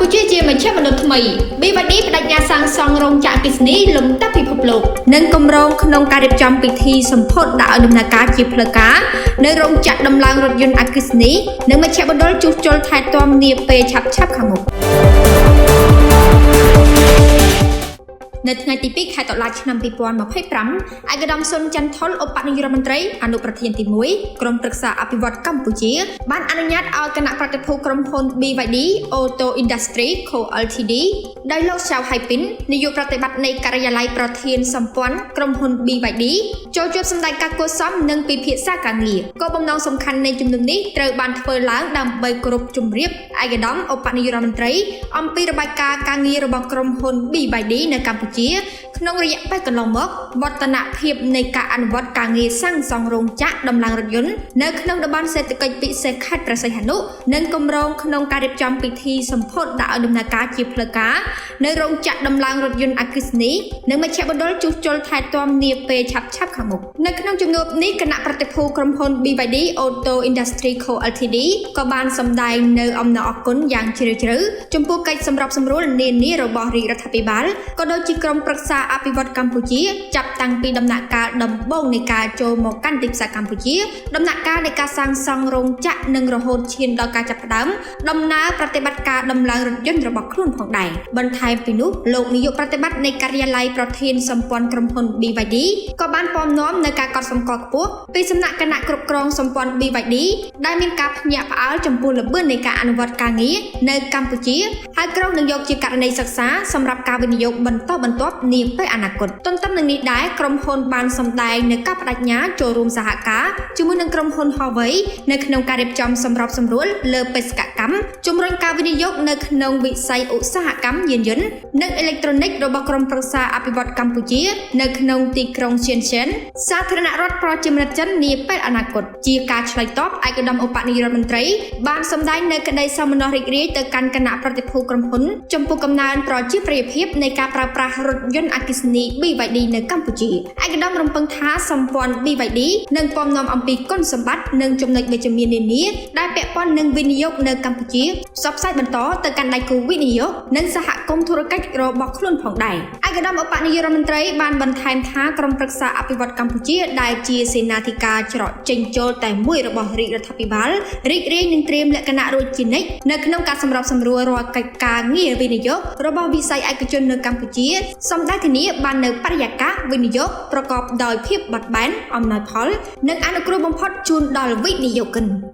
កម្ពុជាជាមជ្ឈមណ្ឌលថ្មី BYD បដិញ្ញាសាងសង់រោងចក្រអគ្គិសនីលំដាប់ពិភពលោកនិងគម្រោងក្នុងការរៀបចំពិធីសម្ពោធដាក់ឲ្យដំណើរការជាផ្លូវការនៅរោងចក្រដំឡើងរថយន្តអគ្គិសនីនិងមជ្ឈមណ្ឌលជួសជុលថែទាំនាពេលឆាប់ៗខាងមុខ នៅថ្ងៃទី2ខែតុលាឆ្នាំ2025ឯកឧត្តមសុនចន្ទថុលឧបនាយករដ្ឋមន្ត្រីអនុប្រធានទី1ក្រុមប្រឹក្សាអភិវឌ្ឍកម្ពុជាបានអនុញ្ញាតឲ្យគណៈប្រតិភូក្រុមហ៊ុន BYD Auto Industry Co Ltd ដោយលោក Xiao Haipin នាយកប្រតិបត្តិនៃការិយាល័យប្រធានសម្ព័ន្ធក្រុមហ៊ុន BYD ចូលជួបសម្ដែងការគួរសមនិងពិភាក្សាការងារគោលបំណងសំខាន់នៃជំនុំនេះត្រូវបានធ្វើឡើងដើម្បីគោរពជម្រាបឯកឧត្តមឧបនាយករដ្ឋមន្ត្រីអំពីរបាយការណ៍ការងាររបស់ក្រុមហ៊ុន BYD នៅកម្ពុជាក្នុងរយៈពេលកន្លងមកវឌ្ឍនភាពនៃការអនុវត្តការងារសាងសង់រោងចក្រដំឡើងរថយន្តនៅក្នុងតំបន់សេដ្ឋកិច្ចពិសេសខេត្តព្រះសីហនុនិងគម្រោងក្នុងការរៀបចំពិធីសម្ពោធដាក់ឲ្យដំណើរការជាផ្លូវការនៅរោងចក្រដំឡើងរថយន្តអគ្គិសនីនិងមជ្ឈមណ្ឌលជួសជុលថែទាំនាពេលឆាប់ៗខាងមុខនៅក្នុងជំនួបនេះគណៈប្រតិភូក្រុមហ៊ុន BYD Auto Industry Co Ltd ក៏បានសម្ដែងនៅអំណរអគុណយ៉ាងជ្រាលជ្រៅចំពោះកិច្ចសម្របសម្រួលនានារបស់រាជរដ្ឋាភិបាលក៏ដូចជាក្រុមប្រឹក្សាអភិវឌ្ឍកម្ពុជាចាប់តាំងពីដំណាក់កាលដំបូងនៃការចូលមកកាន់ទីផ្សារកម្ពុជាដំណាក់កាលនៃការសាងសង់រោងចក្រនិងរហូតឈានដល់ការចាប់ផ្ដើមដំណើរប្រតិបត្តិការដំឡើងរថយន្តរបស់ខ្លួនផងដែរបន្ថែមពីនោះលោកនាយកប្រតិបត្តិនៃការិយាល័យប្រធានសម្ព័ន្ធក្រុមហ៊ុន BYD ក៏បានពំនាំនៅការកត់សម្គាល់ខ្ពស់ពីសំណាក់គណៈគ្រប់គ្រងសម្ព័ន្ធ BYD ដែលមានការភ្ញាក់ផ្អើលចំពោះល្បឿននៃការអនុវត្តការងារនៅកម្ពុជាហើយក្រុងនឹងយកជាករណីសិក្សាសម្រាប់ការវិនិយោគបន្តបន្ទាប់នាពេលអនាគតទន្ទឹមនឹងនេះដែរក្រុមហ៊ុនបានសម្ដែងនៅការបដិញ្ញាចូលរួមសហការជាមួយនឹងក្រុមហ៊ុន Huawei នៅក្នុងការរៀបចំសម្របសម្រួលលើបេសកកម្មជំរុញការវិនិយោគនៅក្នុងវិស័យឧស្សាហកម្មយានយន្តនិងអេឡិចត្រូនិករបស់ក្រុមប្រឹក្សាអភិវឌ្ឍកម្ពុជានៅក្នុងទីក្រុងសៀនសែនសាធារណរដ្ឋប្រជាមានិតចិននាពេលអនាគតជាការឆ្លើយតបឯកឧត្តមឧបនាយករដ្ឋមន្ត្រីបានសម្ដែងនៅក្តីសោមនស្សរីករាយទៅកាន់គណៈប្រតិភូក្រុមហ៊ុនចំពោះកំណើនប្រជាប្រិយភាពនៃការប្រើប្រាស់រថយន្តអគ្គិសនី BYD នៅកម្ពុជាឯកឧត្តមរំពឹងថាសម្ព័ន្ធ BYD នឹងពំនាំអំពីគុណសម្បត្តិនិងចំណុចវិជ្ជមាននានាដែលពាក់ព័ន្ធនឹងវិនិយោគនៅកម្ពុជាផ្សព្វផ្សាយបន្តទៅកាន់ដៃគូវិនិយោគនិងសហគមន៍ធុរកិច្ចរបស់ខ្លួនផងដែរឯកឧត្តមឧបនាយករដ្ឋមន្ត្រីបានបន្ថែមថាក្រុមប្រឹក្សាអភិវឌ្ឍកម្ពុជាដែលជាសេនាធិការច្រកចេញចូលតែមួយរបស់រាជរដ្ឋាភិបាលរីករាយនឹងត្រៀមលក្ខណៈរួចជានិច្ចនៅក្នុងការសម្របសម្រួលរាល់កិច្ចការងារវិនិយោគរបស់វិស័យឯកជននៅកម្ពុជាសម្ដៅធានាបាននូវបរិយាកាសវិនិយោគប្រកបដោយភាពបត់បែនអំណោយផលនិងអនុគ្រោះបំផុតជូនដល់វិនិយោគិន។